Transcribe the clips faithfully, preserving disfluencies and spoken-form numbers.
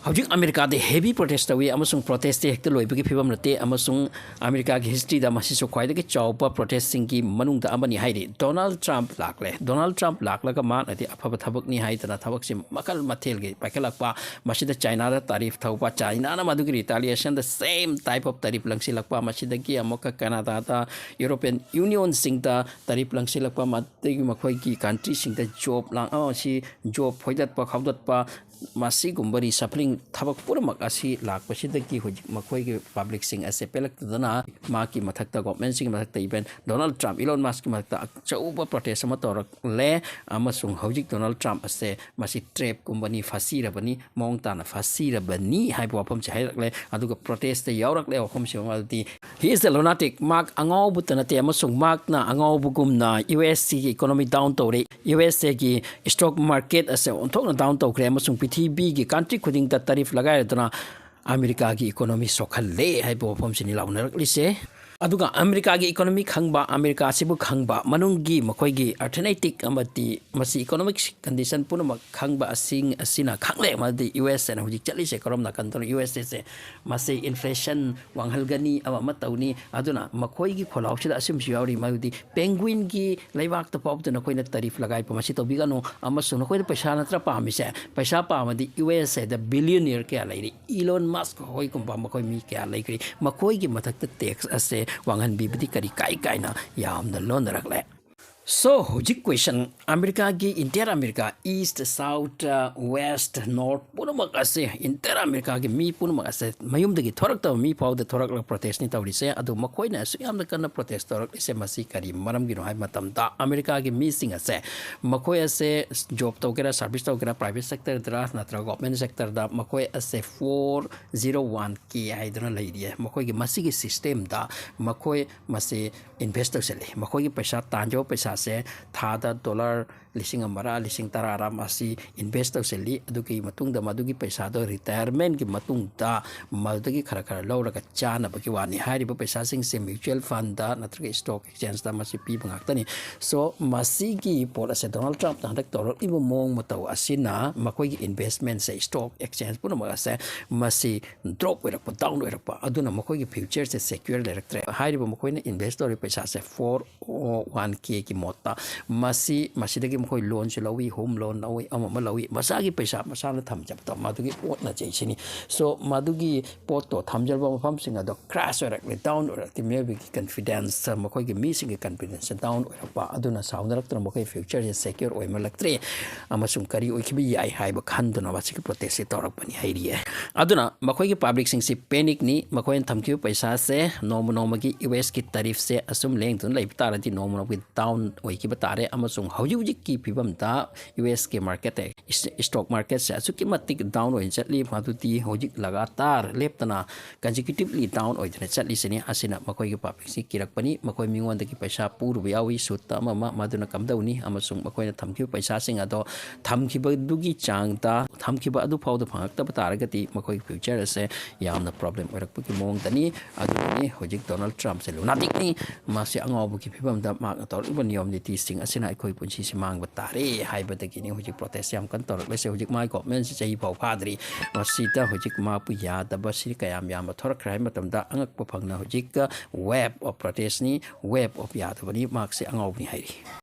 ꯍꯧꯖꯤꯛ ꯑꯃꯦꯔꯤꯀꯥꯗ heavy protest ꯇꯧꯏ ꯑꯃꯁꯨꯡ protest ꯇꯤ ꯍꯦꯛꯇ ꯂꯣꯏꯕꯒꯤ ꯐꯤꯕꯝ ꯅꯠꯇꯦ, ꯑꯃꯁꯨꯡ ꯑꯃꯦꯔꯤꯀꯥꯒꯤ history ꯗ ꯃꯁꯤꯁꯨ ꯈ꯭ꯋꯥꯏꯗꯒꯤ ꯆꯥꯎꯕ protest ꯁꯤꯡꯒꯤ ꯃꯅꯨꯡꯗ ꯑꯃꯅꯤ ꯍꯥꯏꯔꯤ꯫ ꯗꯣꯅꯥꯜꯗ ꯇ꯭ꯔꯝꯞ ꯂꯥꯛꯂꯦ꯫ ꯗꯣꯅꯥꯜꯗ ꯇ꯭ꯔꯝꯞ ꯂꯥꯛꯂꯒ ꯃꯥꯅꯗꯤ ꯑꯐꯕ ꯊꯕꯛꯅꯤ ꯍꯥꯏꯗꯅ ꯊꯕꯛꯁꯤ ꯃꯈꯜ ꯃꯊꯦꯜꯒꯤ ꯄꯥꯏꯈꯠꯂꯛꯄ, ꯃꯁꯤꯗ ꯆꯥꯏꯅꯥꯗ tariff ꯊꯧꯕ, ꯆꯥꯏꯅꯥꯅ ꯃꯗꯨꯒꯤ retaliation the same type of tariff ꯂꯪꯁꯤꯜꯂꯛꯄ, ꯃꯁꯤꯗꯒꯤ ꯑꯃꯨꯛꯀ ꯀꯅꯥꯗꯥꯗ, European Union ꯁꯤꯡꯗ tariff ꯂꯪꯁꯤꯜꯂꯛꯄ, ꯑꯗꯒꯤ ꯃꯈꯣꯏꯒꯤ country ꯁꯤꯡꯗ job ꯂꯥꯡ-, ꯑ, ꯁꯤ job ꯐꯣꯏꯗꯠꯄ, ꯈꯥꯎꯗꯠꯄ, ꯃꯁꯤꯒꯨꯝꯕ reshuffling ꯊꯕꯛ ꯄꯨꯝꯅꯃꯛ ꯑꯁꯤ ꯂꯥꯛꯄꯁꯤꯗꯒꯤ ꯍꯧꯖꯤꯛ ꯃꯈꯣꯏꯒꯤ public ꯁꯤꯡ ꯑꯁꯦ ꯄꯦꯜꯂꯛꯇꯗꯅ ꯃꯍꯥꯛꯀꯤ ꯃꯊꯛꯇ, government ꯁꯤꯡꯒꯤ ꯃꯊꯛꯇ, even ꯗꯣꯅꯥꯜꯗ ꯇ꯭ꯔꯝꯞ, ꯏꯂꯣꯟ ꯃꯁꯛꯀꯤ ꯃꯊꯛꯇ ꯑꯆꯧꯕ protest ꯑꯃ ꯇꯧꯔꯛꯂꯦ꯫ ꯑꯃꯁꯨꯡ ꯍꯧꯖꯤꯛ ꯗꯣꯅꯥꯜꯗ ꯇ꯭ꯔꯝꯞ ꯑꯁꯦ ꯃꯁꯤ trap ꯀꯨꯝꯕꯅꯤ, ꯐꯥꯁꯤꯔꯕꯅꯤ, ꯃꯑꯣꯡ ꯇꯥꯅ ꯐꯥꯁꯤꯔꯕꯅꯤ ꯍꯥꯏꯕ ꯋꯥꯐꯝꯁꯤ ꯍꯥꯏꯔꯛꯂꯦ꯫ ꯑꯗꯨꯒ protest ꯇ ꯌꯥꯎꯔꯛꯂꯦ ꯋꯥꯐꯝꯁꯤ ꯑꯃꯗꯤ, "He is a lunatic", ꯃꯍꯥꯛ ꯑꯉꯥꯎꯕꯇ ꯅꯠꯇꯦ, ꯑꯃꯁꯨꯡ ꯃꯍꯥꯛꯅ ꯑꯉꯥꯎꯕꯒꯨꯝꯅ ꯌꯨ ꯑꯦꯁ ꯑꯦ ꯒꯤ economy down ꯇꯧꯔꯦ, ꯌꯨ ꯑꯦꯁ ꯑꯦ ꯒꯤ stock market ꯑꯁꯦ ꯑꯣꯟꯊꯣꯛꯅ down ꯇꯧꯈ꯭ꯔꯦ, ꯑꯃꯁꯨꯡ ꯄ꯭ꯔꯤꯊꯤꯕꯤꯒꯤ country ꯈꯨꯗꯤꯡꯗ tariff ꯂꯒꯥꯏꯔꯗꯨꯅ ꯑꯃꯦꯔꯤꯀꯥꯒꯤ economy ꯁꯣꯛꯍꯜꯂꯦ ꯍꯥꯏꯕ ꯋꯥꯐꯝꯁꯤꯅꯤ ꯂꯥꯎꯅꯔꯛꯂꯤꯁꯦ꯫ ꯑꯗꯨꯒ ꯑꯃꯦꯔꯤꯀꯥꯒꯤ economy ꯈꯪꯕ, ꯑꯃꯦꯔꯤꯀꯥ ꯑꯁꯤꯕꯨ ꯈꯪꯕ, ꯃꯅꯨꯡꯒꯤ ꯃꯈꯣꯏꯒꯤ arithmetic ꯑꯃꯗꯤ ꯃꯁꯤ economic condition ꯄꯨꯝꯅꯃꯛ ꯈꯪꯕ ꯑꯁꯤꯡ ꯑꯁꯤꯅ ꯈꯪꯂꯦ ꯃꯗꯨꯗꯤ ꯌꯨ ꯑꯦꯁ ꯑꯦꯅ ꯍꯧꯖꯤꯛ ꯆꯠꯂꯤꯁꯦ ꯀꯔꯝꯅ ꯀꯟꯗꯧꯅꯣ, ꯌꯨ ꯑꯦꯁ ꯑꯦꯁꯦ ꯃꯁꯤ inflation ꯋꯥꯡꯍꯜꯒꯅꯤ, ꯑꯃ ꯑꯃ ꯇꯧꯅꯤ꯫ ꯑꯗꯨꯅ ꯃꯈꯣꯏꯒꯤ ꯈꯣꯜꯂꯥꯎꯁꯤꯗ ꯑꯁꯤꯒꯨꯝꯕꯁꯨ ꯌꯥꯎꯔꯤ, ꯃꯗꯨꯗꯤ penguin ꯒꯤ ꯂꯩꯕꯥꯛꯇ ꯐꯥꯎꯕꯗ ꯅꯈꯣꯏꯅ tariff ꯂꯒꯥꯏꯕ ꯃꯁꯤ ꯇꯧꯕꯤꯒꯅꯨ, ꯑꯃꯁꯨꯡ ꯅꯈꯣꯏꯗ ꯄꯩꯁꯥ ꯅꯠꯇ꯭ꯔ ꯄꯥꯝꯃꯤꯁꯦ, ꯄꯩꯁꯥ ꯄꯥꯝꯃꯗꯤ ꯌꯨ ꯑꯦꯁ ꯑꯦꯗ billionaire ꯀꯌꯥ ꯂꯩꯔꯤ, ꯏꯂꯣꯟ ꯃꯁꯛ ꯍꯣꯏꯒꯨꯝꯕ ꯃꯈꯣꯏ ꯃꯤ ꯀꯌꯥ ꯂꯩꯈ꯭ꯔꯤ, ꯃꯈꯣꯏꯒꯤ ꯃꯊꯛꯇ tax ꯑꯁꯦ ꯋꯥꯡꯍꯟꯕꯤꯕꯗꯤ ꯀꯔꯤ ꯀꯥꯏ ꯀꯥꯏꯅ ꯌꯥꯝꯅ ꯂꯣꯟꯅꯔꯛꯂꯦ꯫ So, ꯍꯧꯖꯤꯛ question, ꯑꯃꯦꯔꯤꯀꯥꯒꯤ, entire America, east, south, west, north ꯄꯨꯝꯅꯃꯛ ꯑꯁꯦ, entire ꯑꯃꯦꯔꯤꯀꯥꯒꯤ ꯃꯤ ꯄꯨꯝꯅꯃꯛ ꯑꯁꯦ, ꯃꯌꯨꯝꯗꯒꯤ ꯊꯣꯔꯛꯇꯕ ꯃꯤ ꯐꯥꯎꯗ ꯊꯣꯔꯛꯂꯒ protest ꯅꯤ ꯇꯧꯔꯤꯁꯦ꯫ ꯑꯗꯨ ꯃꯈꯣꯏꯅ ꯑꯁꯨꯛ ꯌꯥꯝꯅ ꯀꯟꯅ protest ꯇꯧꯔꯛꯂꯤꯁꯦ ꯃꯁꯤ ꯀꯔꯤ ꯃꯔꯝꯒꯤꯅꯣ ꯍꯥꯏꯕ ꯃꯇꯝꯗ, ꯑꯃꯦꯔꯤꯀꯥꯒꯤ ꯃꯤꯁꯤꯡ ꯑꯁꯦ, ꯃꯈꯣꯏ ꯑꯁꯦ job ꯇꯧꯒꯦꯔꯥ, service ꯇꯧꯒꯦꯔꯥ, private sector ꯗꯔ ꯅꯠꯇ꯭ꯔꯒ government sector ꯗ, ꯃꯈꯣꯏ ꯑꯁꯦ four zero one K ꯍꯥꯏꯗꯨꯅ ꯂꯩꯔꯤꯌꯦ꯫ ꯃꯈꯣꯏꯒꯤ ꯃꯁꯤꯒꯤ system ꯗ ꯃꯈꯣꯏ ꯃꯁꯤ invest ꯇꯧꯁꯜꯂꯤ꯫ ꯃꯈꯣꯏꯒꯤ ꯄꯩꯁꯥ, ꯇꯥꯟꯖꯕ ꯄꯩꯁꯥꯁꯦ ꯊꯥꯗ dollar ꯂꯤꯁꯤꯡ ꯑꯃꯔ ꯂꯤꯁꯤꯡ ꯇꯔꯥꯔ ꯃꯁꯤ ꯏꯟꯚꯦꯁ ꯇꯧꯁꯤꯜꯂꯤ꯫ ꯑꯗꯨꯒꯤ ꯃꯇꯨꯡꯗ ꯃꯗꯨꯒꯤ ꯄꯩꯁꯥꯗꯣ ꯔꯤꯇꯥꯌꯔꯃꯦꯟꯒꯤ ꯃꯇꯨꯡꯗ ꯃꯗꯨꯗꯒꯤ ꯈꯔ ꯈꯔ ꯂꯧꯔꯒ ꯆꯥꯅꯕꯒꯤ ꯋꯥꯅꯤ꯫ ꯍꯥꯏꯔꯤꯕ ꯄꯩꯁꯥꯁꯤꯡꯁꯦ ꯃ꯭ꯌꯨꯆꯨꯋꯦꯜ ꯐꯟꯗ ꯅꯠꯇ꯭ꯔꯒ ꯏꯁꯇꯣꯛ ꯑꯦꯛꯁꯆꯦꯟꯖꯇ ꯃꯁꯤ ꯄꯤꯕ ꯉꯥꯛꯇꯅꯤ꯫ ꯁꯣ ꯃꯁꯤꯒꯤ ꯄꯣꯠ ꯑꯁꯦ ꯗꯣꯅꯥꯜꯗ ꯇ꯭ꯔꯝꯞꯅ ꯍꯟꯗꯛ ꯇꯧꯔꯛꯂꯤꯕ ꯃꯑꯣꯡ ꯃꯇꯧ ꯑꯁꯤꯅ ꯃꯈꯣꯏꯒꯤ ꯏꯟꯚꯦꯁꯃꯦꯟꯁꯦ, ꯏꯁꯇꯣꯛ ꯑꯦꯛꯁꯆꯦꯟꯖ ꯄꯨꯝꯅꯃꯛ ꯑꯁꯦ ꯃꯁꯤ ꯗ꯭ꯔꯣꯞ ꯑꯣꯏꯔꯛꯄ, ꯗꯥꯎꯟ ꯑꯣꯏꯔꯛꯄ, ꯑꯗꯨꯅ ꯃꯈꯣꯏꯒꯤ ꯐ꯭ꯌꯨꯆꯔꯁꯦ ꯁꯦꯀ꯭ꯌꯣꯔ ꯂꯩꯔꯛꯇ꯭ꯔꯦ꯫ ꯍꯥꯏꯔꯤꯕ ꯃꯈꯣꯏꯅ ꯏꯟꯚꯦꯁ ꯇꯧꯔꯤꯕ ꯄꯩꯁꯥꯁꯦ ꯐꯣꯔ ꯋꯥꯟ ꯀꯦꯒꯤ ꯃꯣꯠꯇ ꯃꯁꯤ, ꯃꯁꯤꯗꯒꯤ ꯃꯈꯣꯏ ꯂꯣꯟꯁꯨ ꯂꯧꯏ, ꯍꯣꯝ ꯂꯣꯟ ꯂꯧꯏ, ꯑꯃ ꯑꯃ ꯂꯧꯏ, ꯃꯁꯥꯒꯤ ꯄꯩꯁꯥ ꯃꯁꯥꯅ ꯊꯝꯖꯕꯗꯣ ꯃꯗꯨꯒꯤ ꯑꯣꯠꯅ ꯆꯩꯁꯤꯅꯤ꯫ ꯁꯣ ꯃꯗꯨꯒꯤ ꯄꯣꯠꯇꯣ ꯊꯝꯖꯕ ꯃꯐꯝꯁꯤꯡ ꯑꯗꯣ ꯀ꯭ꯔꯥꯁ ꯑꯣꯏꯔꯛꯂꯦ, ꯗꯥꯎꯟ ꯑꯣꯏꯔꯛꯇꯦ, ꯃꯤꯑꯣꯏꯕꯒꯤ ꯀꯟꯐꯤꯗꯦꯟꯁ, ꯃꯈꯣꯏꯒꯤ ꯃꯤꯁꯤꯡꯒꯤ ꯀꯟꯐꯤꯗꯦꯟꯁꯁꯦ ꯗꯥꯎꯟ ꯑꯣꯏꯔꯛꯄ ꯑꯗꯨꯅ ꯁꯥꯎꯅꯔꯛꯇꯨꯅ ꯃꯈꯣꯏ ꯐ꯭ꯌꯨꯆꯔꯁꯦ ꯁꯦꯀ꯭ꯌꯣꯔ ꯑꯣꯏꯃꯜꯂꯛꯇ꯭ꯔꯦ ꯑꯃꯁꯨꯡ ꯀꯔꯤ ꯑꯣꯏꯈꯤꯕ ꯌꯥꯏ ꯍꯥꯏꯕ ꯈꯟꯗꯨꯅ ꯃꯁꯤꯒꯤ ꯄ꯭ꯔꯣꯇꯦꯁꯁꯦ ꯇꯧꯔꯛꯄꯅꯤ ꯍꯥꯏꯔꯤꯌꯦ꯫ ꯑꯗꯨꯅ ꯃꯈꯣꯏꯒꯤ ꯄꯥꯕ꯭ꯂꯤꯛꯁꯤꯡꯁꯤ ꯄꯦꯅꯤꯛꯅꯤ꯫ ꯃꯈꯣꯏꯅ ꯊꯝꯈꯤꯕ ꯄꯩꯁꯥꯁꯦ ꯅꯣꯡꯃ ꯅꯣꯡꯃꯒꯤ ꯌꯨ ꯑꯦꯁꯀꯤ ꯇꯔꯤꯐꯁꯦ ꯑꯁꯨꯝ ꯂꯦꯡꯗꯨꯅ ꯂꯩꯕ ꯇꯥꯔꯗꯤ ꯅꯣꯡꯃ ꯅꯣꯡꯃꯒꯤ ꯗꯥꯎꯟ ꯑꯣꯏꯈꯤꯕ ꯇꯥꯔꯦ꯫ ꯑꯃꯁꯨꯡ ꯍꯧꯖꯤꯛ ꯍꯧꯖꯤꯛꯀꯤ ꯐꯤꯕꯝꯗ ꯌꯨ ꯑꯦꯁꯀꯤ ꯃꯥꯔꯀꯦꯠꯇ ꯏꯁ-, ꯏꯁꯇꯣꯛ ꯃꯥꯔꯀꯦꯠꯁꯦ ꯑꯁꯨꯛꯀꯤ ꯃꯇꯤꯛ ꯗꯥꯎꯟ ꯑꯣꯏꯅ ꯆꯠꯂꯤ, ꯃꯗꯨꯗꯤ ꯍꯧꯖꯤꯛ ꯂꯒꯥꯇꯥꯔ ꯂꯦꯞꯇꯅ ꯀꯟꯖꯤꯀ꯭ꯌꯨꯇꯤꯞꯂꯤ ꯗꯥꯎꯟ ꯑꯣꯏꯗꯨꯅ ꯆꯠꯂꯤꯁꯤꯅꯤ꯫ ꯑꯁꯤꯅ ꯃꯈꯣꯏꯒꯤ ꯄꯥꯕ꯭ꯂꯤꯛꯁꯤ ꯀꯤꯔꯛꯄꯅꯤ꯫ ꯃꯈꯣꯏ ꯃꯤꯉꯣꯟꯗꯒꯤ ꯄꯩꯁꯥ ꯄꯨꯔꯨꯕ ꯌꯥꯎꯏ, ꯁꯨꯠꯇ ꯑꯃ ꯑꯃ, ꯃꯗꯨꯅ ꯀꯝꯗꯧꯅꯤ? ꯑꯃꯁꯨꯡ ꯃꯈꯣꯏꯅ ꯊꯝꯈꯤꯕ ꯄꯩꯁꯥꯁꯤꯡ ꯑꯗꯣ ꯊꯝꯈꯤꯕꯗꯨꯒꯤ ꯆꯥꯡꯗ, ꯊꯝꯈꯤꯕ ꯑꯗꯨ ꯐꯥꯎꯗ ꯐꯪꯉꯛꯇꯕ ꯇꯥꯔꯒꯗꯤ ꯃꯈꯣꯏꯒꯤ ꯐ꯭ꯌꯨꯆꯔ ꯑꯁꯦ ꯌꯥꯝꯅ ꯄ꯭ꯔꯣꯕ꯭ꯂꯦꯝ ꯑꯣꯏꯔꯛꯄꯒꯤ ꯃꯑꯣꯡꯗꯅꯤ꯫ ꯑꯗꯨꯅꯤ ꯍꯧꯖꯤꯛ ꯗꯣꯅꯥꯜꯗ ꯇ꯭ꯔꯝꯞꯁꯦ ꯂꯨꯅꯥꯇꯤꯛꯅꯤ꯫ ꯃꯥꯁꯤ ꯑꯉꯥꯎꯕꯒꯤ ꯐꯤꯕꯝꯗ ꯃꯍꯥꯛꯅ ꯇꯧꯔꯛꯂꯤꯕ ꯅꯤꯌꯣꯝ ꯅꯤꯇꯤꯁꯤꯡ ꯑꯁꯤꯅ ꯑꯩꯈꯣꯏ ꯄꯨꯟꯁꯤꯁꯤ ꯃꯥꯡꯕ ꯇꯥꯔꯦ ꯍꯥꯏꯕꯗꯒꯤꯅꯤ ꯍꯧꯖꯤꯛ ꯄ꯭ꯔꯣꯇꯦꯁ ꯌꯥꯝ ꯀꯟꯅ ꯇꯧꯔꯛꯂꯤꯁꯦ꯫ ꯍꯧꯖꯤꯛ ꯃꯥꯒꯤ ꯒꯣꯚꯔꯟꯃꯦꯟꯁꯤ ꯆꯍꯤ ꯐꯥꯎ ꯐꯥꯗ꯭ꯔꯤ꯫ ꯃꯁꯤꯗ ꯍꯧꯖꯤꯛ ꯃꯥꯕꯨ ꯌꯥꯗꯕꯁꯤ ꯀꯌꯥꯝ ꯌꯥꯝꯕ ꯊꯣꯔꯛꯈ꯭ꯔꯦ ꯍꯥꯏꯕ ꯃꯇꯝꯗ ꯑꯉꯛꯄ ꯐꯪꯅ ꯍꯧꯖꯤꯛ ꯋꯦꯕ ꯑꯣꯐ ꯄ꯭ꯔꯣꯇꯦꯁꯅꯤ, ꯋꯦꯕ ꯑꯣꯐ ꯌꯥꯗꯕꯅꯤ, ꯃꯍꯥꯛꯁꯦ ꯑꯉꯥꯎꯕꯅꯤ ꯍꯥꯏꯔꯤ꯫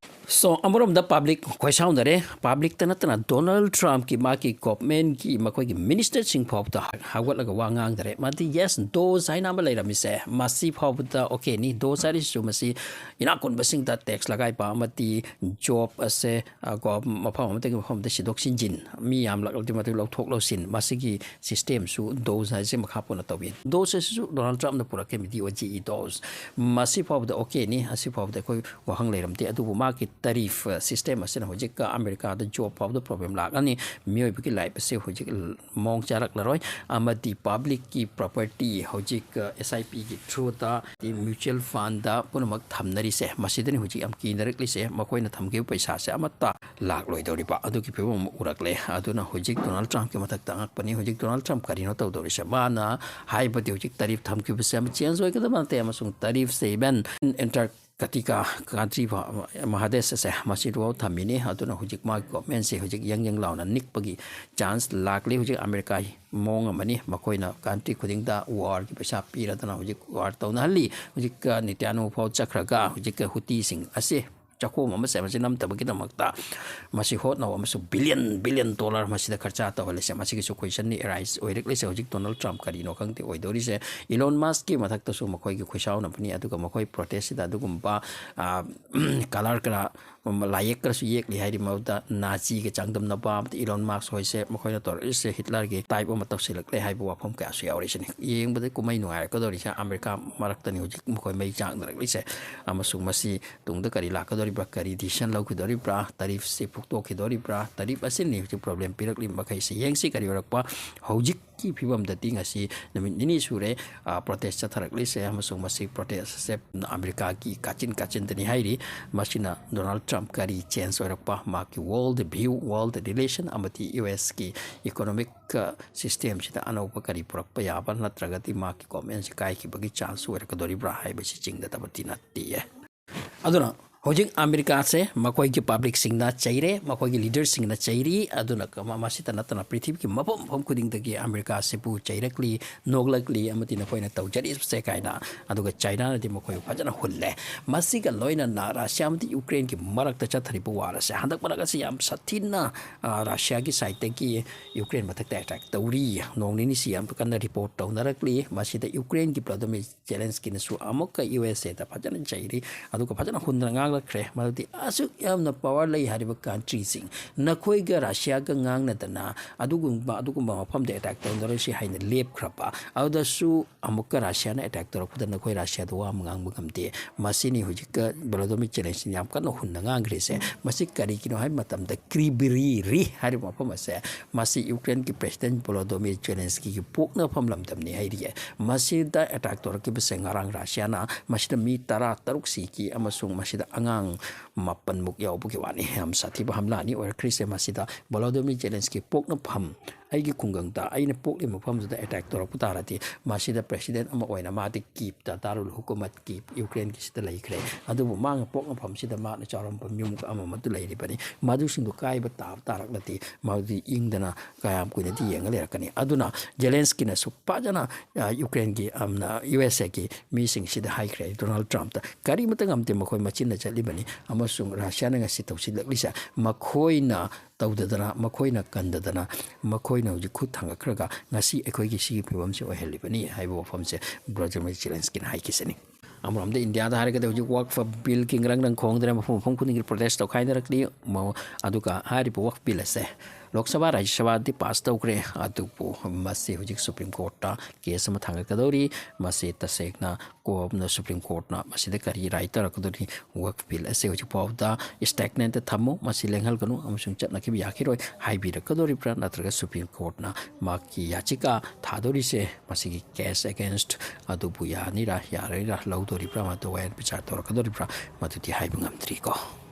ꯁꯣ ꯑꯃꯔꯣꯝꯗ ꯄꯥꯕ꯭ꯂꯤꯛ ꯈꯣꯏꯁꯥꯎꯅꯔꯦ꯫ ꯄꯥꯕ꯭ꯂꯤꯛꯇ ꯅꯠꯇꯅ ꯗꯣꯅꯥꯜꯗ ꯇ꯭ꯔꯝꯞꯀꯤ ꯃꯥꯒꯤ ꯒꯣꯚꯔꯟꯃꯦꯟꯠꯀꯤ ꯃꯈꯣꯏꯒꯤ ꯃꯤꯅꯤꯁꯇꯔꯁꯤꯡ ꯐꯥꯎꯕꯗ ꯍꯧꯒꯠꯂꯒ ꯋꯥ ꯉꯥꯡꯗꯔꯦ꯫ ꯃꯥꯗꯤ ꯌꯦꯁ, ꯗꯣꯖ ꯍꯥꯏꯅ ꯑꯃ ꯂꯩꯔꯝꯃꯤꯁꯦ ꯃꯁꯤ ꯐꯥꯎꯕꯗ ꯑꯣꯀꯦꯅꯤ꯫ ꯗꯣꯖ ꯍꯥꯏꯔꯤꯁꯤꯁꯨ ꯃꯁꯤ ꯏꯅꯥꯛ ꯈꯨꯟꯕꯁꯤꯡꯗ ꯇꯦꯛꯁ ꯂꯒꯥꯏꯕ ꯑꯃꯗꯤ ꯖꯣꯕ ꯑꯁꯦ, ꯑ, ꯀꯣ, ꯃꯐꯝ ꯑꯃꯗꯒꯤ ꯃꯐꯝ ꯑꯃꯗ ꯁꯤꯟꯗꯣꯛ ꯁꯤꯟꯖꯤꯟ, ꯃꯤ ꯌꯥꯝꯂꯛꯂꯗꯤ ꯃꯗꯨ ꯂꯧꯊꯣꯛ ꯂꯧꯁꯤꯟ, ꯃꯁꯤꯒꯤ ꯁꯤꯁꯇꯦꯝꯁꯨ ꯗꯣꯖ ꯍꯥꯏꯁꯦ ꯃꯈꯥ ꯄꯣꯟꯅ ꯇꯧꯏ꯫ ꯗꯣꯖ ꯑꯁꯤꯁꯨ ꯗꯣꯅꯥꯜꯗ ꯇ꯭ꯔꯝꯞꯅ ꯄꯨꯔꯛꯈꯤꯕ ꯗꯤ ꯑꯣ ꯖꯤ ꯏ ꯗꯣꯖ꯫ ꯃꯁꯤ ꯐꯥꯎꯕꯗ ꯑꯣꯀꯦꯅꯤ, ꯑꯁꯤ ꯐꯥꯎꯕꯗ ꯑꯩꯈꯣꯏ ꯋꯥꯍꯪ ꯂꯩꯔꯝꯗꯦ꯫ ꯑꯗꯨꯕꯨ ꯃꯥꯒꯤ ꯇꯔꯤꯐ ꯁꯤꯁꯇꯦꯝ ꯑꯁꯤꯅ ꯍꯧꯖꯤꯛ ꯑꯃꯦꯔꯤꯀꯥꯗ ꯖꯣꯕ ꯐꯥꯎꯕꯗ ꯄ꯭ꯔꯣꯕ꯭ꯂꯦꯝ ꯂꯥꯛꯑꯅꯤ, ꯃꯤꯑꯣꯏꯕꯒꯤ ꯂꯥꯏꯐ ꯑꯁꯤ ꯍꯧꯖꯤꯛ ꯃꯑꯣꯡ ꯆꯥꯔꯛꯂꯔꯣꯏ, ꯑꯃꯗꯤ ꯄꯕ꯭ꯂꯤꯛꯀꯤ ꯄ꯭ꯔꯣꯄꯔꯇꯤ, ꯍꯧꯖꯤꯛ ꯑꯦꯁ ꯑꯥꯏ ꯄꯤꯒꯤ ꯊ꯭ꯔꯨꯗ, ꯃ꯭ꯌꯨꯆꯨꯋꯦꯜ ꯐꯟꯗ ꯄꯨꯝꯅꯃꯛ ꯊꯝꯅꯔꯤꯁꯦ꯫ ꯃꯁꯤꯗꯅꯤ ꯍꯧꯖꯤꯛ ꯌꯥꯝ ꯀꯤꯅꯔꯛꯂꯤꯁꯦ, ꯃꯈꯣꯏꯅ ꯊꯝꯈꯤꯕ ꯄꯩꯁꯥꯁꯦ ꯑꯃꯠꯇ ꯂꯥꯛꯂꯣꯏꯗꯧꯔꯤꯕ ꯑꯗꯨꯒꯤ ꯐꯤꯕꯝ ꯑꯃ ꯎꯔꯛꯂꯦ꯫ ꯑꯗꯨꯅ ꯍꯧꯖꯤꯛ ꯗꯣꯅꯥꯜꯗ ꯇ꯭ꯔꯝꯞꯀꯤ ꯃꯊꯛꯇ ꯑꯉꯛꯄꯅꯤ꯫ ꯍꯧꯖꯤꯛ ꯗꯣꯅꯥꯜꯗ ꯇ꯭ꯔꯝꯞ ꯀꯔꯤꯅꯣ ꯇꯧꯗꯧꯔꯤꯁꯦ? ꯃꯥꯅ ꯍꯥꯏꯕꯗꯤ ꯍꯧꯖꯤꯛ ꯇꯔꯤꯐ ꯊꯝꯈꯤꯕꯁꯦ ꯑꯃ ꯆꯦꯟꯖ ꯑꯣꯏꯒꯗꯕ ꯅꯠꯇꯦ, ꯑꯃꯁꯨꯡ ꯇꯔꯤꯐꯁꯦ ꯏꯚꯟ ꯑꯦꯟꯇꯥꯔꯀꯇꯤꯀꯥ ꯀꯟꯇ꯭ꯔꯤ ꯃꯍꯥꯗꯦꯁ ꯑꯁꯦ ꯃꯁꯤꯗꯐꯥꯎ ꯊꯝꯃꯤꯅꯤ꯫ ꯑꯗꯨꯅ ꯍꯧꯖꯤꯛ ꯃꯥꯒꯤ ꯒꯣꯚꯔꯟꯃꯦꯟꯁꯦ ꯍꯧꯖꯤꯛ ꯌꯪ ꯌꯪ ꯂꯥꯎꯅ ꯅꯤꯛꯄꯒꯤ ꯆꯥꯟꯁ ꯂꯥꯛꯂꯤ꯫ ꯍꯧꯖꯤꯛ ꯑꯃꯦꯔꯤꯀꯥꯒꯤ ꯃꯑꯣꯡ ꯑꯃꯅꯤ, ꯃꯈꯣꯏꯅ ꯀꯟꯇ꯭ꯔꯤ ꯈꯨꯗꯤꯡꯗ ꯋꯥꯔꯒꯤ ꯄꯩꯁꯥ ꯄꯤꯔꯗꯅ ꯍꯧꯖꯤꯛ ꯋꯥꯔ ꯇꯧꯅꯍꯜꯂꯤ꯫ ꯍꯧꯖꯤꯛ ꯅꯦꯇꯥꯟꯌꯥꯍꯨ ꯐꯥꯎ ꯆꯠꯈ꯭ꯔꯒ ꯍꯧꯖꯤꯛ ꯍꯨꯇꯤꯁꯤꯡ ꯑꯁꯤ ꯆꯥꯛꯈꯣꯝ ꯑꯃ ꯆꯦꯟꯁꯤꯟꯅꯕꯒꯤꯗꯃꯛꯇ ꯃꯁꯤ ꯍꯣꯠꯅꯕ ꯑꯃꯁꯨ ꯕꯤꯂꯤꯌꯟ ꯕꯤꯂꯤꯌꯟ ꯗꯣꯂꯔ ꯃꯁꯤꯗ ꯈꯔꯆꯥ ꯇꯧꯍꯜꯂꯤꯁꯦ, ꯃꯁꯤꯒꯤꯁꯨ ꯀꯣꯏꯁꯟꯅꯤ ꯑꯦꯔꯥꯏꯁ ꯑꯣꯏꯔꯛꯂꯤꯁꯦ꯫ ꯍꯧꯖꯤꯛ ꯗꯣꯅꯥꯜꯗ ꯇ꯭ꯔꯝꯞ ꯀꯔꯤꯅꯣ ꯈꯪꯗꯦ ꯑꯣꯏꯗꯧꯔꯤꯁꯦ꯫ ꯏꯂꯣꯟ ꯃꯁꯛꯀꯤ ꯃꯊꯛꯇꯁꯨ ꯃꯈꯣꯏꯒꯤ ꯈꯨꯠꯁꯥꯎꯅꯕꯅꯤ꯫ ꯑꯗꯨꯒ ꯃꯈꯣꯏ ꯄ꯭ꯔꯣꯇꯦꯁꯁꯤꯗ ꯑꯗꯨꯒꯨꯝꯕ, ꯑ, ꯀꯂꯔ ꯈꯔ, ꯂꯥꯏꯌꯦꯛ ꯈꯔꯁꯨ ꯌꯦꯛꯂꯤ ꯍꯥꯏꯔꯤ꯫ ꯃꯗꯨꯗ ꯅꯥꯖꯤꯒ ꯆꯥꯡꯗꯝꯅꯕ, ꯑꯃꯗꯤ ꯏꯂꯣꯟ ꯃꯁꯛ ꯍꯣꯏꯁꯦ ꯃꯈꯣꯏꯅ ꯇꯧꯔꯛꯏꯁꯦ ꯍꯤꯠꯂꯔꯒꯤ ꯇꯥꯏꯞ ꯑꯃ ꯇꯧꯁꯤꯜꯂꯛꯂꯦ ꯍꯥꯏꯕ ꯋꯥꯐꯝ ꯀꯌꯥꯁꯨ ꯌꯥꯎꯔꯤꯁꯤꯅꯤ꯫ ꯌꯦꯡꯕꯗ ꯀꯨꯝꯍꯩ ꯅꯨꯡꯉꯥꯏꯔꯛꯀꯗꯧꯔꯤꯁꯦ ꯑꯃꯦꯔꯤꯀꯥ ꯃꯔꯛꯇꯅꯤ ꯍꯧꯖꯤꯛ ꯃꯈꯣꯏ ꯃꯩ ꯆꯥꯛꯅꯔꯛꯂꯤꯁꯦ꯫ ꯑꯃꯁꯨꯡ ꯃꯁꯤ ꯇꯨꯡꯗ ꯀꯔꯤ ꯂꯥꯛꯀꯗꯧꯔꯤꯕ꯭ꯔꯥ, ꯀꯔꯤ ꯗꯤꯁꯤꯖꯟ ꯂꯧꯈꯤꯗꯧꯔꯤꯕ꯭ꯔꯥ, ꯇꯔꯤꯐꯁꯤ ꯐꯨꯛꯇꯣꯛꯈꯤꯗꯧꯔꯤꯕ꯭ꯔꯥ, ꯇꯔꯤꯐ ꯑꯁꯤꯅꯤ ꯍꯧꯖꯤꯛ ꯄ꯭ꯔꯣꯕ꯭ꯂꯦꯝ ꯄꯤꯔꯛꯂꯤꯕ ꯃꯈꯩꯁꯦ꯫ ꯌꯦꯡꯁꯤ ꯀꯔꯤ ꯑꯣꯏꯔꯛꯄ꯫ ꯍꯧꯖꯤꯛꯀꯤ ꯐꯤꯕꯝꯗꯗꯤ ꯉꯁꯤ ꯅꯨꯃꯤꯠ ꯅꯤꯅꯤ ꯁꯨꯔꯦ, ꯑ, ꯄ꯭ꯔꯣꯇꯦꯁ ꯆꯠꯊꯔꯛꯂꯤꯁꯦ, ꯑꯃꯁꯨꯡ ꯃꯁꯤ ꯄ꯭ꯔꯣꯇꯦꯁ ꯑꯁꯦ ꯑꯃꯦꯔꯤꯀꯥꯒꯤ ꯀꯥꯆꯤꯟ ꯀꯥꯆꯤꯟꯗꯅꯤ ꯍꯥꯏꯔꯤ꯫ ꯃꯁꯤꯅ ꯗꯣꯅꯥꯜꯗ ꯇ꯭ꯔꯝꯞ ꯀꯔꯤ ꯆꯦꯟꯖ ꯑꯣꯏꯔꯛꯄ, ꯃꯍꯥꯛꯀꯤ ꯋꯥꯔꯜꯗ ꯚ꯭ꯌꯨ, ꯋꯥꯔꯜꯗ ꯔꯤꯂꯦꯁꯟ ꯑꯃꯗꯤ ꯌꯨ ꯑꯦꯁꯀꯤ ꯏꯀꯣꯅꯣꯃꯤꯛ, ꯑ, ꯁꯤꯁꯇꯦꯝꯁꯤꯗ ꯑꯅꯧꯕ ꯀꯔꯤ ꯄꯨꯔꯛꯄ ꯌꯥꯕ, ꯅꯠꯇ꯭ꯔꯒꯗꯤ ꯃꯍꯥꯛꯀꯤ ꯒꯣꯚꯔꯟꯃꯦꯟꯁꯤ ꯀꯥꯏꯈꯤꯕꯒꯤ ꯆꯥꯟꯁ ꯑꯣꯏꯔꯛꯀꯗꯧꯔꯤꯕ꯭ꯔꯥ ꯍꯥꯏꯕꯁꯤ ꯆꯤꯡꯅꯗꯕꯗꯤ ꯅꯠꯇꯦ꯫ ꯑꯗꯨꯅ ꯍꯧꯖꯤꯛ ꯑꯃꯦꯔꯤꯀꯥꯁꯦ ꯃꯈꯣꯏꯒꯤ ꯄꯕ꯭ꯂꯤꯛꯁꯤꯡꯅ ꯆꯩꯔꯦ, ꯃꯈꯣꯏꯒꯤ ꯂꯤꯗꯔꯁꯤꯡꯅ ꯆꯩꯔꯤ꯫ ꯑꯗꯨꯅ ꯀ-, ꯃ-, ꯃꯁꯤꯇ ꯅꯠꯇꯅ ꯄ꯭ꯔꯤꯊꯤꯕꯤꯒꯤ ꯃꯐꯝ ꯃꯐꯝ ꯈꯨꯗꯤꯡꯗꯒꯤ ꯑꯃꯦꯔꯤꯀꯥꯁꯤꯕꯨ ꯆꯩꯔꯛꯂꯤ, ꯅꯣꯛꯂꯛꯂꯤ, ꯑꯃꯗꯤ ꯅꯈꯣꯏꯅ ꯇꯧꯖꯔꯤꯕꯁꯦ ꯀꯥꯏꯅ꯫ ꯑꯗꯨꯒ ꯆꯥꯏꯅꯥꯅꯗꯤ ꯃꯈꯣꯏꯕꯨ ꯐꯖꯅ ꯍꯨꯜꯂꯦ꯫ ꯃꯁꯤꯒ ꯂꯣꯏꯅꯅ ꯔꯁꯤꯌꯥ ꯑꯃꯗꯤ ꯌꯨꯀ꯭ꯔꯦꯟꯒꯤ ꯃꯔꯛꯇ ꯆꯠꯊꯔꯤꯕ ꯋꯥꯔ ꯑꯁꯦ ꯍꯟꯗꯛ ꯃꯔꯛ ꯑꯁꯤ ꯌꯥꯝ ꯁꯥꯊꯤꯅ, ꯑ, ꯔꯁꯤꯌꯥꯒꯤ ꯁꯥꯏꯠꯇꯒꯤ ꯌꯨꯀ꯭ꯔꯦꯟ ꯃꯊꯛꯇ ꯑꯦꯇꯦꯛ ꯇꯧꯔꯤ꯫ ꯅꯣꯡ ꯅꯤꯅꯤꯁꯤ ꯌꯥꯝ ꯀꯟꯅ ꯔꯤꯄꯣꯔꯠ ꯇꯧꯅꯔꯛꯂꯤ꯫ ꯃꯁꯤꯗ ꯌꯨꯀ꯭ꯔꯦꯟꯒꯤ ꯕ꯭ꯂꯥꯗꯤꯃꯤꯔ ꯖꯦꯂꯦꯟꯁꯀꯤꯅꯁꯨ ꯑꯃꯨꯛꯀ ꯌꯨ ꯑꯦꯁ ꯑꯦꯗ ꯐꯖꯅ ꯆꯩꯔꯤ, ꯑꯗꯨꯒ ꯐꯖꯅ ꯍꯨꯟꯗꯅ ꯉꯥꯡꯂ ꯆꯠꯈ꯭ꯔꯦ꯫ ꯃꯗꯨꯗꯤ ꯑꯁꯨꯛ ꯌꯥꯝꯅ ꯄꯋꯥꯔ ꯂꯩ ꯍꯥꯏꯔꯤꯕ ꯀꯟꯇ꯭ꯔꯤꯁꯤꯡ, ꯅꯈꯣꯏꯒ ꯔꯁꯤꯌꯥꯒ ꯉꯥꯡꯅꯗꯅ ꯑꯗꯨꯒꯨꯝꯕ ꯑꯗꯨꯒꯨꯝꯕ ꯃꯐꯝꯗ ꯑꯦꯇꯦꯛ ꯇꯧꯅꯔꯣꯏꯁꯤ ꯍꯥꯏꯅ ꯂꯦꯞꯈ꯭ꯔꯕ, ꯑꯗꯨꯗꯁꯨ ꯑꯃꯨꯛꯀ ꯔꯁꯤꯌꯥꯅ ꯑꯦꯇꯦꯛ ꯇꯧꯔꯛꯄꯗ ꯅꯈꯣꯏ ꯔꯁꯤꯌꯥꯗ ꯋꯥ ꯑꯃ ꯉꯥꯡꯕ ꯉꯝꯗꯦ꯫ ꯃꯁꯤꯅꯤ ꯍꯧꯖꯤꯛꯀ ꯚꯣꯂꯣꯗꯣꯃꯤꯔ ꯖꯦꯂꯦꯟꯁꯀꯤꯅ ꯌꯥꯝ ꯀꯟꯅ ꯍꯨꯟꯅ ꯉꯥꯡꯈ꯭ꯔꯤꯁꯦ꯫ ꯃꯁꯤ ꯀꯔꯤꯒꯤꯅꯣ ꯍꯥꯏꯕ ꯃꯇꯝꯗ, ꯀ꯭ꯔꯤꯕꯤꯔꯤ ꯔꯤ ꯍꯥꯏꯔꯤꯕ ꯃꯐꯝ ꯑꯁꯦ, ꯃꯁꯤ ꯌꯨꯀ꯭ꯔꯦꯟꯒꯤ ꯄ꯭ꯔꯦꯁꯤꯗꯦꯟ ꯚꯣꯂꯣꯗꯣꯃꯤꯔ ꯖꯦꯂꯦꯟꯁꯀꯤꯒꯤ ꯄꯣꯛꯅꯐꯝ ꯂꯝꯗꯝꯅꯤ ꯍꯥꯏꯔꯤꯌꯦ꯫ ꯃꯁꯤꯗ ꯑꯦꯇꯦꯛ ꯇꯧꯔꯛꯈꯤꯕꯁꯦ ꯉꯔꯥꯡ ꯔꯁꯤꯌꯥꯅ ꯃꯁꯤꯗ ꯃꯤ ꯇꯔꯥ ꯇꯔꯨꯛ ꯁꯤꯈꯤ ꯑꯃꯁꯨꯡ ꯃꯁꯤꯗ ꯑꯉꯥꯡ ꯃꯥꯄꯟꯃꯨꯛ ꯌꯥꯎꯕꯒꯤ ꯋꯥꯅꯤ꯫ ꯌꯥꯝ ꯁꯥꯊꯤꯕ ꯍꯝꯂꯥꯅꯤ ꯑꯣꯏꯔꯛꯈ꯭ꯔꯤꯁꯦ꯫ ꯃꯁꯤꯗ ꯚꯣꯂꯣꯗꯣꯃꯤꯔ ꯖꯦꯂꯦꯟꯁꯀꯤ ꯄꯣꯛꯅꯐꯝ, ꯑꯩꯒꯤ ꯈꯨꯡꯒꯪꯗ, ꯑꯩꯅ ꯄꯣꯛꯂꯤꯕ ꯃꯐꯝꯗꯨꯗ ꯑꯦꯇꯦꯛ ꯇꯧꯔꯛꯄ ꯇꯥꯔꯗꯤ, ꯃꯁꯤꯗ ꯄ꯭ꯔꯦꯁꯤꯗꯦꯟ ꯑꯃ ꯑꯣꯏꯅ ꯃꯥꯗꯤ ꯀꯤꯞꯇ, ꯗꯥꯔꯨꯜ ꯍꯨꯀꯨꯃꯠ ꯀꯤꯞ, ꯌꯨꯀ꯭ꯔꯦꯟꯒꯤꯁꯤꯗ ꯂꯩꯈ꯭ꯔꯦ꯫ ꯑꯗꯨꯕꯨ ꯃꯥꯅ ꯄꯣꯛꯅꯐꯝꯁꯤꯗ ꯃꯥꯅ ꯆꯥꯎꯔꯝꯕ ꯌꯨꯝ ꯑꯃ ꯑꯃꯗꯨ ꯂꯩꯔꯤꯕꯅꯤ꯫ ꯃꯗꯨꯁꯤꯡꯗꯨ ꯀꯥꯏꯕ ꯇꯥꯕ ꯇꯥꯔꯛꯂꯗꯤ, ꯃꯗꯨꯗꯤ ꯏꯪꯗꯅ ꯀꯌꯥꯝ ꯀꯨꯏꯅꯗꯤ ꯌꯦꯡꯉ ꯂꯩꯔꯛꯀꯅꯤ? ꯑꯗꯨꯅ ꯖꯦꯂꯦꯟꯁꯀꯤꯅꯁꯨ ꯐꯖꯅ, ꯑ, ꯌꯨꯀ꯭ꯔꯦꯟꯒꯤ, ꯑꯝꯅ, ꯌꯨ ꯑꯦꯁ ꯑꯦꯒꯤ ꯃꯤꯁꯤꯡꯁꯤꯗ ꯍꯥꯏꯈ꯭ꯔꯦ, ꯗꯣꯅꯥꯜꯗ ꯇ꯭ꯔꯝꯞꯇ, "ꯀꯔꯤꯃꯇ ꯉꯝꯗꯦ, ꯃꯈꯣꯏ ꯃꯆꯤꯟꯅ ꯆꯠꯂꯤꯕꯅꯤ, ꯑꯃꯁꯨꯡ ꯔꯁꯤꯌꯥꯅ ꯉꯁꯤ ꯇꯧꯁꯤꯜꯂꯛꯂꯤꯁꯦ ꯃꯈꯣꯏꯅ ꯇꯧꯗꯗꯅ, ꯃꯈꯣꯏꯅ ꯀꯟꯗꯗꯅ, ꯃꯈꯣꯏꯅ ꯍꯧꯖꯤꯛ ꯈꯨꯠ ꯊꯥꯡꯒꯠꯈ꯭ꯔꯒ ꯉꯁꯤ ꯑꯩꯈꯣꯏꯒꯤ ꯁꯤꯒꯤ ꯐꯤꯕꯝꯁꯤ ꯑꯣꯏꯍꯜꯂꯤꯕꯅꯤ" ꯍꯥꯏꯕ ꯋꯥꯐꯝꯁꯦ ꯚ꯭ꯂꯣꯗꯤꯃꯤꯔ ꯖꯦꯂꯦꯟꯁꯀꯤꯅ ꯍꯥꯏꯈꯤꯁꯤꯅꯤ꯫ ꯑꯃꯔꯣꯝꯗ ꯏꯟꯗꯤꯌꯥꯗ ꯍꯥꯏꯔꯒꯗꯤ ꯍꯧꯖꯤꯛ ꯋꯛꯐ ꯕꯤꯜꯒꯤ ꯉꯔꯪ ꯉꯔꯪ ꯈꯣꯡꯗꯅ ꯃꯐꯝ ꯃꯐꯝ ꯈꯨꯗꯤꯡꯒꯤ ꯄ꯭ꯔꯣꯇꯦꯁ ꯇꯧꯈꯥꯏꯅꯔꯛꯂꯤ꯫ ꯃ-, ꯑꯗꯨꯒ ꯍꯥꯏꯔꯤꯕ ꯋꯛꯐ ꯕꯤꯜ ꯑꯁꯦ ꯂꯣꯛ ꯁꯚꯥ, ꯔꯥꯖ꯭ꯌ ꯁꯚꯥꯗꯤ ꯄꯥꯁ ꯇꯧꯈ꯭ꯔꯦ, ꯑꯗꯨꯕꯨ ꯃꯁꯤ ꯍꯧꯖꯤꯛ ꯁꯨꯄ꯭ꯔꯤꯝ ꯀꯣꯔꯠꯇ ꯀꯦꯁ ꯑꯃ ꯊꯥꯡꯒꯠꯀꯗꯧꯔꯤ꯫ ꯃꯁꯤ ꯇꯁꯦꯡꯅ ꯀꯣꯝꯅ ꯁꯨꯄ꯭ꯔꯤꯝ ꯀꯣꯔꯠꯅ ꯃꯁꯤꯗ ꯀꯔꯤ ꯔꯥꯏ ꯇꯧꯔꯛꯀꯗꯧꯔꯤ? ꯋꯛꯐ ꯕꯤꯜ ꯑꯁꯦ ꯍꯧꯖꯤꯛ ꯐꯥꯎꯕꯗ ꯁ꯭ꯇꯦꯒꯅꯦꯟꯠꯇ ꯊꯝꯃꯨ, ꯃꯁꯤ ꯂꯦꯡꯍꯜꯒꯅꯨ ꯑꯃꯁꯨꯡ ꯆꯠꯅꯈꯤꯕ ꯌꯥꯈꯤꯔꯣꯏ ꯍꯥꯏꯕꯤꯔꯛꯀꯗꯧꯔꯤꯕ꯭ꯔꯥ? ꯅꯠꯇ꯭ꯔꯒ ꯁꯨꯄ꯭ꯔꯤꯝ ꯀꯣꯔꯠꯅ ꯃꯍꯥꯛꯀꯤ ꯌꯥꯆꯤꯀꯥ ꯊꯥꯗꯣꯔꯤꯁꯦ, ꯃꯁꯤꯒꯤ ꯀꯦꯁ ꯑꯦꯒꯦꯟꯁ꯭ꯠ ꯑꯗꯨꯕꯨ ꯌꯥꯅꯤꯔꯥ ꯌꯥꯔꯣꯏꯔꯥ, ꯂꯧꯗꯣꯔꯤꯕ꯭ꯔꯥ, ꯃꯗꯨ ꯋꯥꯌꯦꯜ ꯕꯤꯆꯥꯔ ꯇꯧꯔꯛꯀꯗꯧꯔꯤꯕ꯭ꯔꯥ, ꯃꯗꯨꯗꯤ ꯍꯥꯏꯕ ꯉꯝꯗ꯭ꯔꯤꯀꯣ꯫